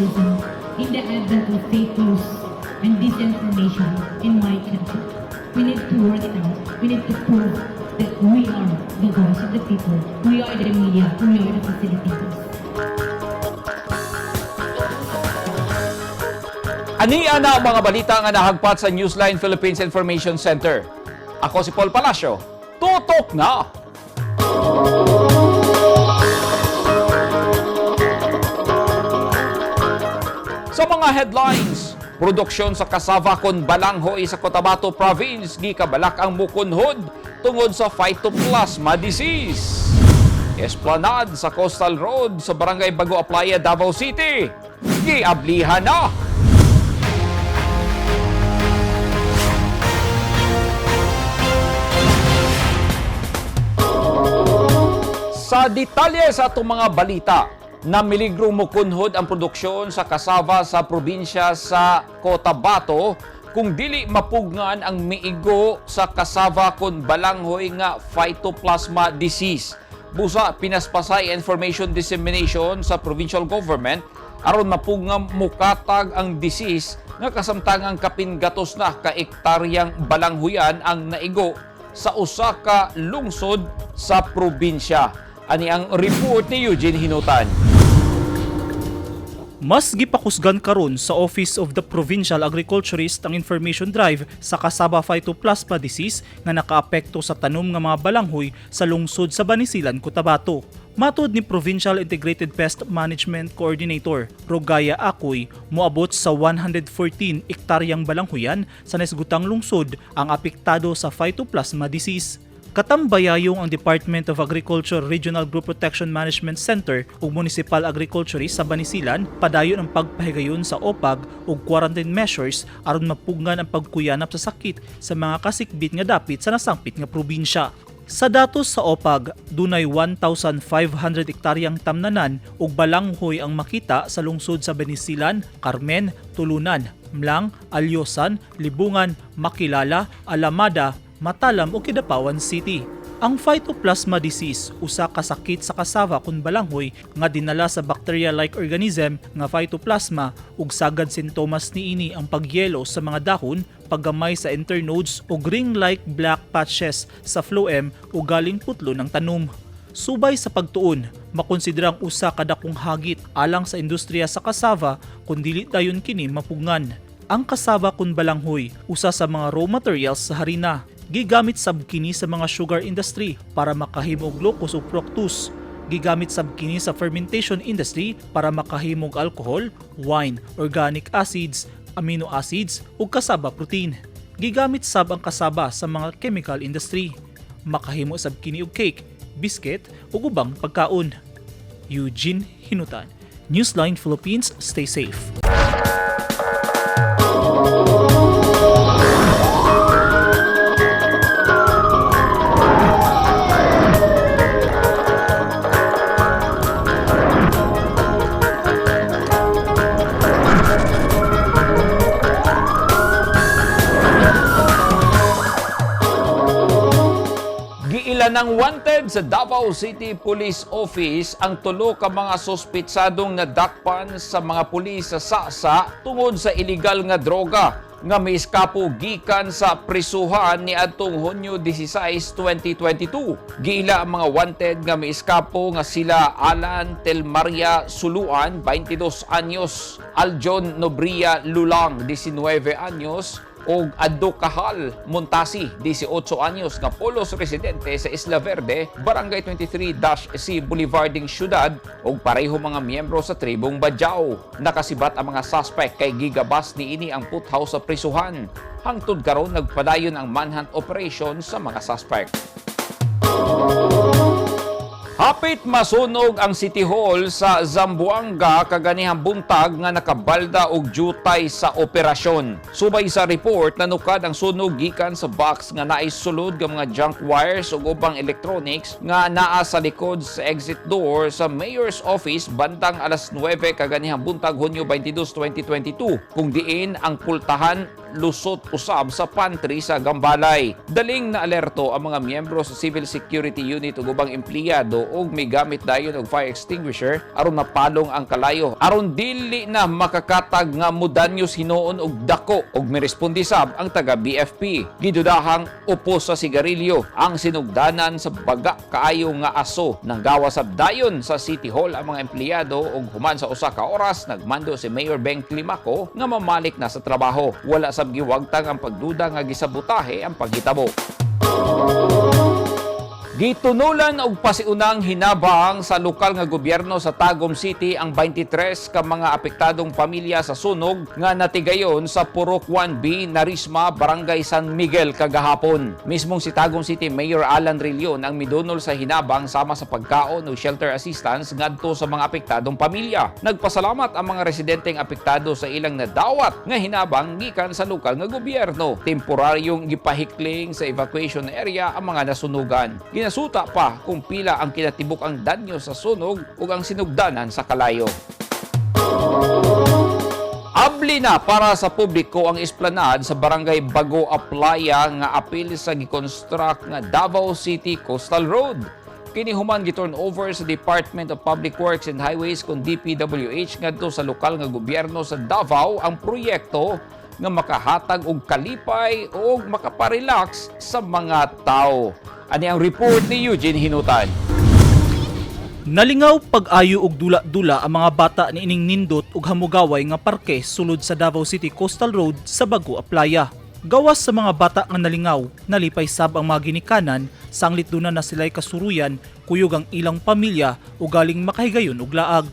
journalism in the advent of fake news and disinformation in my country. We need to work it out. We need to prove that we are the voice of the people. We are the media. We are the facilitators. Ania na ang mga balita nga nahagpat sa Newsline Philippines Information Center. Ako si Paul Palacio. Tutok na! Sa mga headlines, produksyon sa kasava kon balanghoy sa Cotabato Province gikabalak ang mukunhod tungod sa phytoplasma disease. Esplanade sa Coastal Road sa Barangay Bago Aplaya, Davao City. Giablihan na! Sa detalye sa atong mga balita, namiligro mukunhod ang produksyon sa kasava sa probinsya sa Cotabato kung dili mapugngan ang miigo sa kasava kon balanghoy nga phytoplasma disease. Busa pinaspasay information dissemination sa provincial government aron mapugngan mukatag ang disease nga kasamtangang kapin gatos na ka ektaryang balanghuyan ang naigo sa usa ka lungsod sa probinsya. Ani ang report ni Eugene Hinutan. Mas gipakusgan karon sa Office of the Provincial Agriculturist ang information drive sa Cassava Phytoplasma disease nga nakaapekto sa tanom nga mga balanghoy sa lungsod sa Banisilan, Cotabato. Matod ni Provincial Integrated Pest Management Coordinator Rogaya Akoy, moabot sa 114 ektaryang balanghoyan sa nasgutang lungsod ang apektado sa phytoplasma disease. Katambayayong ang Department of Agriculture Regional Group Protection Management Center ug Municipal Agriculturist sa Banisilan padayon ang pagpahigayon sa OPAG ug quarantine measures aron mapugngan ang pagkuyanap sa sakit sa mga kasikbit nga dapit sa nasangpit nga probinsya. Sa datos sa OPAG, dunay 1,500 hektaryang tamnanan ug balanghoy ang makita sa lungsod sa Banisilan, Carmen, Tulunan, Mlang, Alyosan, Libungan, Makilala, Alamada, Matalam o Kidapawan City. Ang phytoplasma disease usa ka sakit sa kasava kun balanghoy nga dinala sa bacteria-like organism nga phytoplasma ug sagad sintomas niini ang pagyelo sa mga dahon, paggamay sa internodes ug ring-like black patches sa phloem ug galing putlo ng tanom. Subay sa pagtuon, makonsiderang usa ka dakong hagit alang sa industriya sa kasava kun dili dayon kini mapugngan. Ang kasava kun balanghoy, usa sa mga raw materials sa harina. Gigamit sab kini sa mga sugar industry para makahimo og glucose ug fructose. Gigamit sab kini sa fermentation industry para makahimo og alcohol, wine, organic acids, amino acids ug kasaba protein. Gigamit sab ang kasaba sa mga chemical industry. Makahimo sab kini og cake, biscuit ug ubang pagkaon. Eugene Hinutan, Newsline Philippines, stay safe. Giila ng wanted sa Davao City Police Office ang tulo ka mga suspitsadong nadakpan sa mga pulis sa Sasa tungod sa illegal nga droga nga miiskapo gikan sa prisuhan ni adtong Hunyo 16, 2022. Giila ang mga wanted nga miiskapo nga sila Alan Telmaria Suluan, 22 anyos, Aljon Nobria Lulang, 19 anyos, og Addo Kahal Montasi, 18 anyos, nga polos residente sa Isla Verde, Barangay 23-C Boulevarding Syudad ug pareho mga miyembro sa tribong Badjao. Nakasibat ang mga suspect kay gigabas niini ang puthaw sa prisuhan. Hangtod karon nagpadayon ang manhunt operation sa mga suspect. Hapit masunog ang City Hall sa Zamboanga kaganihang buntag nga nakabalda og jutay sa operasyon. Subay sa report, nanukad ang sunog gikan sa box nga naay sulod nga mga junk wires ug ubang electronics nga naa sa likod sa exit door sa Mayor's Office bandang alas 9 kaganihang buntag Hunyo 22, 2022, kung diin ang pultahan lusot usab sa pantry sa Gambalay. Daling na alerto ang mga miyembro sa Civil Security Unit ug ubang empleyado ug migamit dayon og fire extinguisher aron mapalong ang kalayo aron dili na makakatag nga mudanyos hinuon og dako, ug miresponde sab ang taga BFP. Gidudahang upos sa sigarilyo ang sinugdanan sa baga kaayo nga aso. Nanggawa sab dayon sa City Hall ang mga empleyado ug human sa usa ka oras, nagmando si Mayor Beng Climaco nga mamalik na sa trabaho. Wala sab giwagtang ang pagduda nga gisabotahe ang paghitabo. Gitunulan og pasiunang hinabang sa lokal nga gobyerno sa Tagum City ang 23 ka mga apektadong pamilya sa sunog nga natigayon sa Purok 1B, Narisma, Barangay San Miguel kagahapon. Mismong si Tagum City Mayor Alan Rillon ang midunol sa hinabang sama sa pagkaon o shelter assistance ngadto sa mga apektadong pamilya. Nagpasalamat ang mga residenteng apektado sa ilang nadawat nga hinabang gikan sa lokal nga gobyerno. Temporaryong gipahikling sa evacuation area ang mga nasunugan. Ginasuta pa kung pila ang kinatibuk ang danyo sa sunog ug ang sinugdanan sa kalayo. Abli na para sa publiko ang esplanade sa Barangay Bago Aplaya nga apil sa gikonstruct nga Davao City Coastal Road. Kini human gi-turn over sa Department of Public Works and Highways kon DPWH ngadto sa lokal nga gobyerno sa Davao ang proyekto nga makahatag og kalipay ug makaparelax sa mga tao. Ani ang report ni Eugene Hinutan. Nalingaw pag-ayo og dula-dula ang mga bata niining nindot ug hamugaway nga parke sulod sa Davao City Coastal Road sa Bago Aplaya. Gawas sa mga bata nga nalingaw, nalipay sab ang mga ginikanan sanglit duna na sila'y kasuruyan kuyog ang ilang pamilya o galing makahigayon og laag.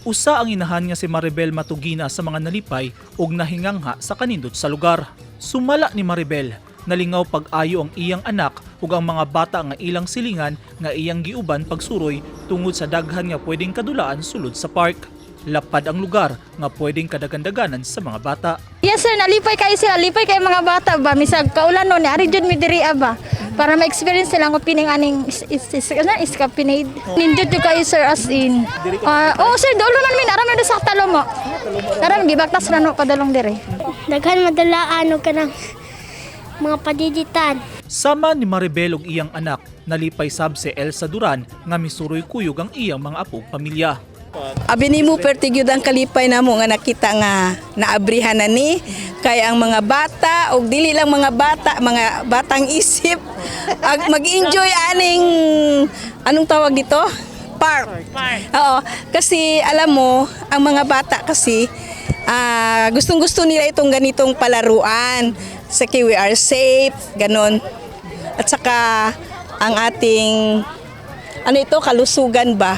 Usa ang inahan nga si Maribel Matugina sa mga nalipay ug nahingangha sa kanindot sa lugar. Sumala ni Maribel, nalingaw pag-ayo ang iyang anak ug ang mga bata nga ilang silingan nga iyang giuban pagsuroy tungod sa daghan nga pwedeng kadulaan sulod sa park. Lapad ang lugar nga pwedeng kadagandaganan sa mga bata. Yes sir, nalipay kayo sila, lipay kayo mga bata ba, misag kaulan no, ni ari jud mi diri ba para ma-experience sila ang pining aning is ano, escapade. Nindot jud kayo, sir, as in. Ah, oh sir, dulo man min, aram na sa talomo. Aram gibaktas na no padalong diri. Daghan madalaan og kanang mga padiditan. Sama ni Maribel ug iyang anak, nalipay sab si Elsa Duran nga misuroy kuyog ang iyang mga apo ug pamilya. Abi nimo, perti gyud ang kalipay namo nga nakita nga naabrihan na ni kay ang mga bata og dili lang mga bata, mga batang isip ag mag-enjoy aning, anong tawag dito, park. Oo, kasi alam mo, ang mga bata kasi gustong-gusto nila itong ganitong palaruan. Sa we are safe, ganon. At saka ang ating ano ito, kalusugan ba?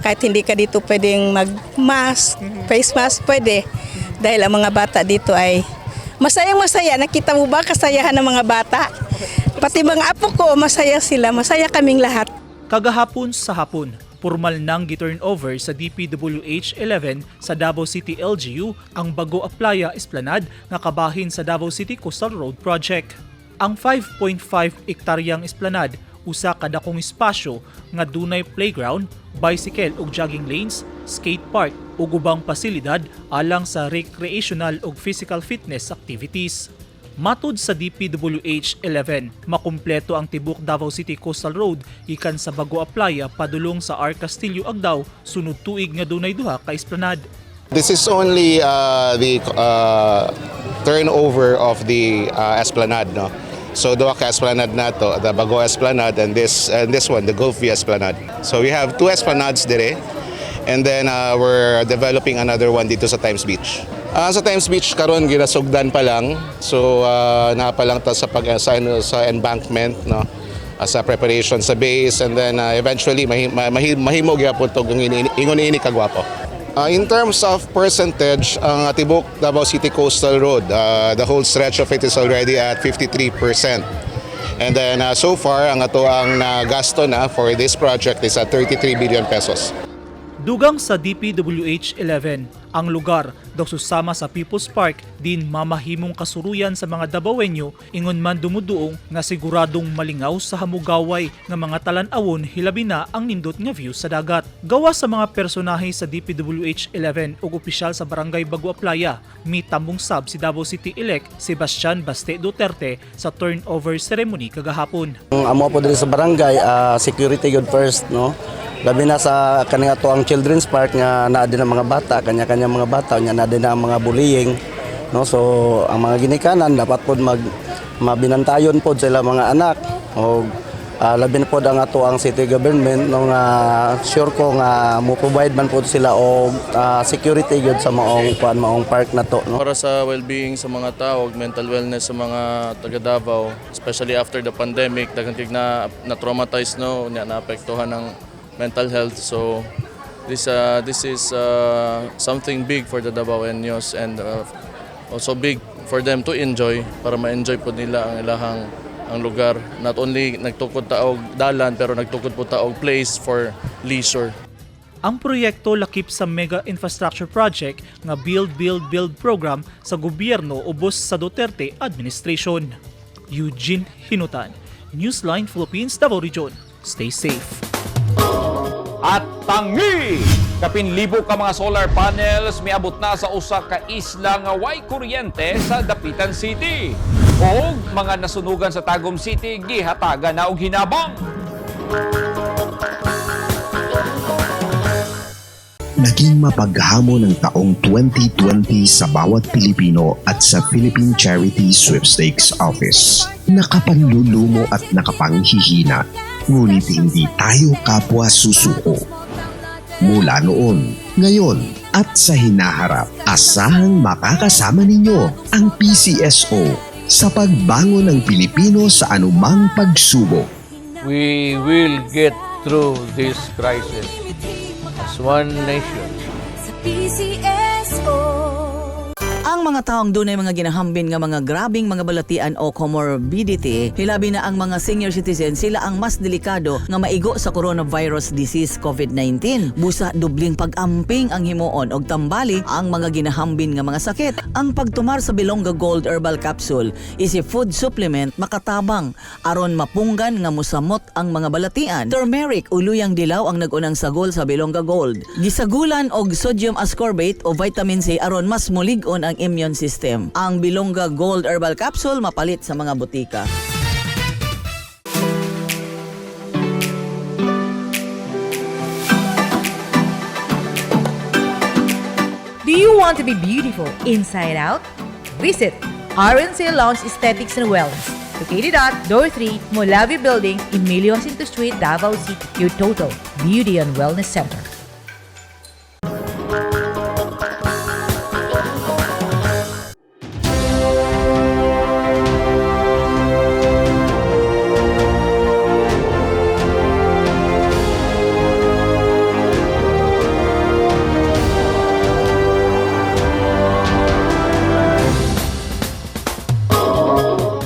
Kahit hindi ka dito pwedeng mag-mask, face mask, pwede. Dahil ang mga bata dito ay masayang masaya. Nakita mo ba kasayahan ng mga bata? Pati mga apo ko, masaya sila. Masaya kaming lahat. Kagahapon sa hapon, formal nang gi-turn over sa DPWH 11 sa Davao City LGU ang Bago Aplaya Esplanade nga kabahin sa Davao City Coastal Road Project. Ang 5.5 ektaryang esplanade usa ka dakong espasyo nga dunay playground, bicycle ug jogging lanes, skate park ug ubang pasilidad alang sa recreational ug physical fitness activities. Matud sa DPWH 11, makumpleto ang tibok Davao City Coastal Road gikan sa Bago Aplaya padulong sa R. Castillo Agdao sunod tuig nga dunay duha ka esplanade. This is only the turnover of the esplanade, no? So duha ka esplanade nato, the Bago Esplanade and this one, the Gulf View Esplanade. So we have two esplanades dire. And then we're developing another one dito sa Times Beach. Sa Times Beach karon ginasugdan pa lang. So naa pa lang ta sa pag sa, ano, sa embankment, no? Sa preparation sa base and then eventually mahimo gyapon to ingon ini kagwapo. In terms of percentage, ang tibok Davao City Coastal Road, the whole stretch of it is already at 53%. And then so far, ang ato ang nagasto na for this project is at ₱33 billion. Dugang sa DPWH 11, Ang lugar daw susama sa People's Park din mamahimong kasuruyan sa mga Dabawenyo, ingon man dumuduong nga siguradong malingaw sa hamugaway nga mga talan-awon, hilabi na ang nindot nga view sa dagat. Gawa sa mga personahe sa DPWH 11 ug opisyal sa Barangay Bago Aplaya, mitambong sab si Davao City elect Sebastian Baste Duterte sa turnover ceremony kagahapon. Ang amo po diri sa barangay, security good first, no? Labi na sa kaning ato ang Children's Park nga naa din ang mga bata, kanya-kanya mga bata, nya naa din ang mga bullying, no? So ang mga ginikanan dapat pod mag mabinantayon pod sila mga anak o labi na pod ang ato ang city government, no, nga sure ko nga mo provide man pod sila og security gyud sa maong kuan, maong park na to, no? Para sa well-being sa mga tao, ug mental wellness sa mga taga Davao, especially after the pandemic, daghan kay na na-traumatize, no, nya naapektuhan ng mental health. So this is something big for the Davaoeños and also big for them to enjoy, para ma-enjoy po nila ang ilahang ang lugar. Not only nagtukod ta og dalan, pero nagtukod po ta og place for leisure. Ang proyekto lakip sa Mega Infrastructure Project nga Build Build Build program sa gobyerno ubos sa Duterte administration. Eugene Hinutan, Newsline Philippines, Davao Region. Stay safe. At tangi! Kapin libo ka mga solar panels miabot na sa usa ka isla nga way kuryente sa Dapitan City. Og mga nasunugan sa Tagum City gihatagan na og hinabang. Naging mapaghamon ang taong 2020 sa bawat Pilipino at sa Philippine Charity Sweepstakes Office. Nakapanlulumo at nakapanghihina, ngunit hindi tayo kapwa susuko. Mula noon, ngayon at sa hinaharap, asahang makakasama ninyo ang PCSO sa pagbangon ng Pilipino sa anumang pagsubok. We will get through this crisis as one nation. Sa PCSO. Ang mga taong dunay mga ginahambin nga mga grabing mga balatian o comorbidity, hilabi na ang mga senior citizen, sila ang mas delikado nga maigo sa coronavirus disease COVID-19. Busa dubling pag-amping ang himuon og tambali ang mga ginahambin nga mga sakit. Ang pagtumar sa Bilongga Gold Herbal Capsule is a food supplement makatabang aron mapunggan nga musamot ang mga balatian. Turmeric o luyang dilaw ang nag-unang sagol sa Bilongga Gold. Gisagulan og sodium ascorbate o vitamin C aron mas mulig-on ang immune system. Ang Bilongga Gold Herbal Capsule mapalit sa mga botika. Do you want to be beautiful inside out? Visit RNC Lounge Aesthetics and Wellness, located at Door 3, Molavi Building, Emilio Jacinto Street, Davao City. Your total beauty and wellness center.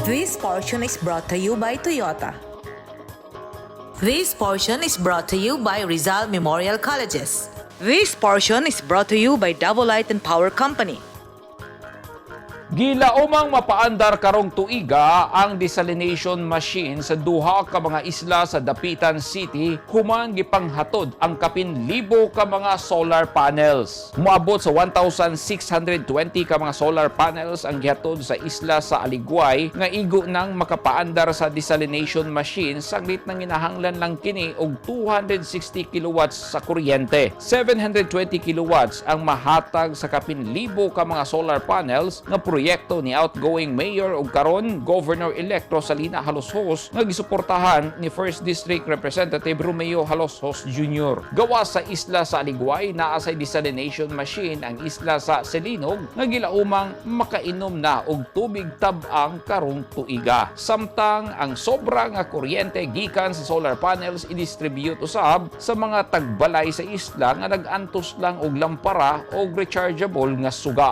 This portion is brought to you by Toyota. This portion is brought to you by Rizal Memorial Colleges. This portion is brought to you by Davao Light and Power Company. Gilaumang mapaandar karong tuiga ang desalination machine sa duha ka mga isla sa Dapitan City human gipanghatod ang kapin libo ka mga solar panels. Moabot sa 1,620 ka mga solar panels ang gihatod sa isla sa Aliguay nga igo nang makapaandar sa desalination machine saglit nang ginahanglan lang kini og 260 kilowatts sa kuryente. 720 kilowatts ang mahatag sa kapin libo ka mga solar panels nga proyekto ni outgoing mayor ug karon Governor-elect Rosalina Jalosjos nga gisuportahan ni First District Representative Romeo Jalosjos Jr. Gawa sa isla sa Aliguay, naa say desalination machine ang isla sa Selinog nga gilaumang makainom na og tubig tab-ang karong tuiga. Samtang ang sobra nga kuryente gikan sa solar panels i-distribute usab sa mga tagbalay sa isla nga nag-antos lang og lampara og rechargeable nga suga.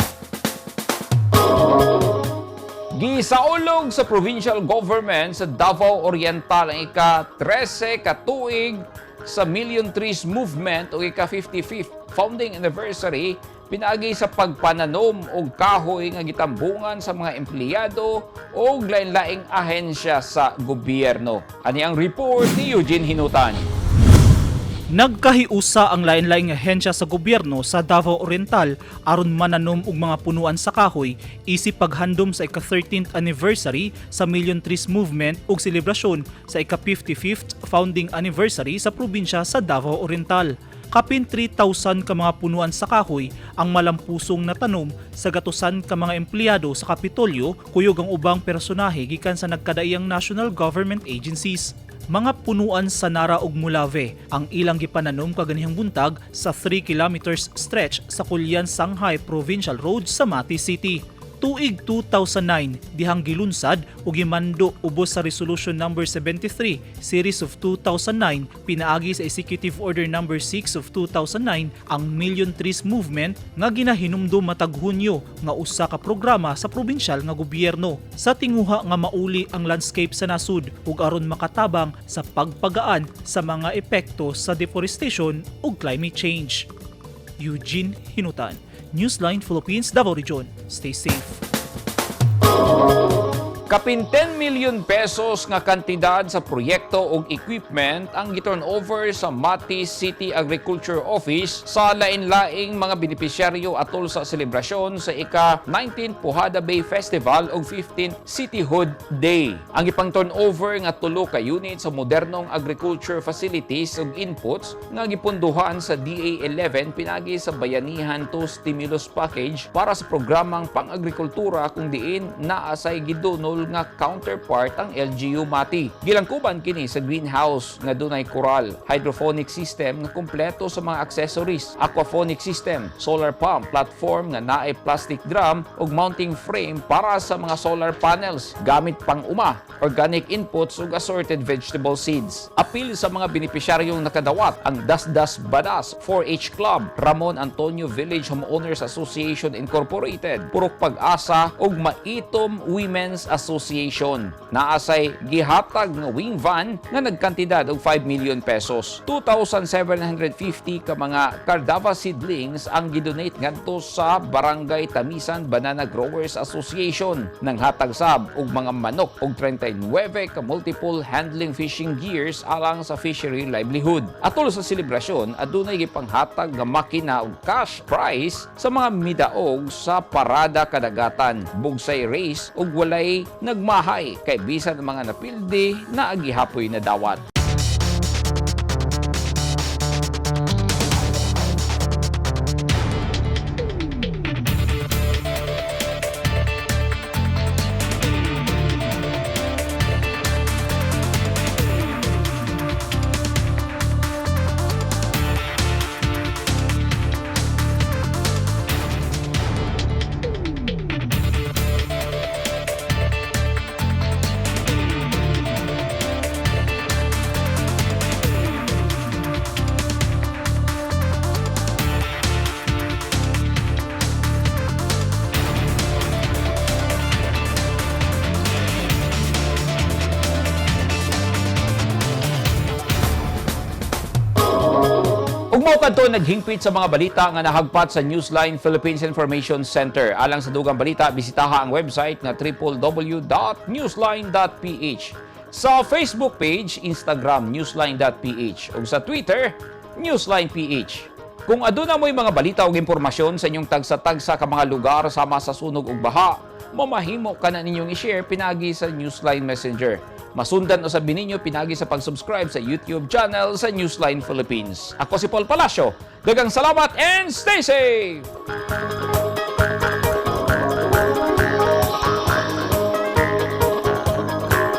Gisaulog sa provincial government sa Davao Oriental ang ika-13 katuig sa Million Trees Movement o ika-55th founding anniversary pinaagi sa pagpananom og kahoy nga gitambungan sa mga empleyado o lain-laing ahensya sa gobyerno. Ani ang report ni Eugene Hinutan. Nagkahiusa ang lain-laing ahensya sa gobyerno sa Davao Oriental aron mananom og mga punuan sa kahoy isip paghandom sa ika-13th anniversary sa Million Trees Movement ug selebrasyon sa ika-55th founding anniversary sa probinsya sa Davao Oriental. Kapin 3,000 ka mga punuan sa kahoy ang malampusong natanom sa gatusan ka mga empleyado sa Kapitolyo, kuyog ang ubang personahe gikan sa nagkadaiyang national government agencies. Mga punuan sa Nara ug Molave ang ilang gipananom kaganihang buntag sa 3 kilometers stretch sa Culian Shanghai Provincial Road sa Mati City. Tuig 2009 dihang gilunsad ug gimando ubos sa Resolution Number 73 Series of 2009 pinaagi sa Executive Order Number 6 of 2009 ang Million Trees Movement nga ginahinumdom matag Hunyo nga usa ka programa sa probinsyal nga gobyerno sa tinguha nga mauli ang landscape sa nasud ug aron makatabang sa pagpagaan sa mga epekto sa deforestation ug climate change. Eugene Hinutan, Newsline Philippines, Davao Region. Stay safe. Kapin 10 million pesos nga kantidad sa proyekto og equipment ang giturn over sa Mati City Agriculture Office sa lain-laing mga benepisyaryo atol sa selebrasyon sa ika-19 Pujada Bay Festival ug 15 Cityhood Day. Ang ipang turn over nga tulo ka unit sa modernong agriculture facilities ug inputs nga gipunduhan sa DA 11 pinagi sa Bayanihan 2 Stimulus Package para sa programang pang-agrikultura, kung diin naasay gidunol nga counterpart ang LGU Mati. Gilangkuban kini sa greenhouse nga dunay coral, hydroponic system nga kumpleto sa mga accessories, aquaponic system, solar pump, platform nga naay plastic drum ug mounting frame para sa mga solar panels, gamit pang uma, organic inputs ug assorted vegetable seeds. Apil sa mga benepisyaryong nakadawat ang Dasdas Badas 4-H Club, Ramon Antonio Village Homeowners Association Incorporated, Purok Pag-asa ug Maitom Women's Association. Naasay gihatag nga wing van nga nagkantidad og 5 million pesos. 2,750 ka mga Cardava seedlings ang gidonate ngadto sa Barangay Tamisan Banana Growers Association. Nanghatag sab og mga manok og 39 ka multiple handling fishing gears alang sa fishery livelihood. Atol sa selebrasyon, adunay gipanghatag nga makina og cash prize sa mga midaog sa parada kadagatan, bugsay race ug walay nagmahay kay bisan ang mga napildi na agihapoy na dawat. Ug mao kadto naghingpit sa mga balita nga nahagpat sa Newsline Philippines Information Center. Alang sa dugang balita, bisitaha ang website nga www.newsline.ph. Sa Facebook page, Instagram, newsline.ph ug sa Twitter, newsline.ph. Kung aduna mo'y mga balita o impormasyon sa inyong tagsa-tagsa ka mga lugar sama sa sunog ug baha, mamahimo ka na ninyong i-share pinagi sa Newsline Messenger. Masundan usab ninyo pinagi sa pag-subscribe sa YouTube channel sa Newsline Philippines. Ako si Paul Palacio. Daghang salamat and stay safe!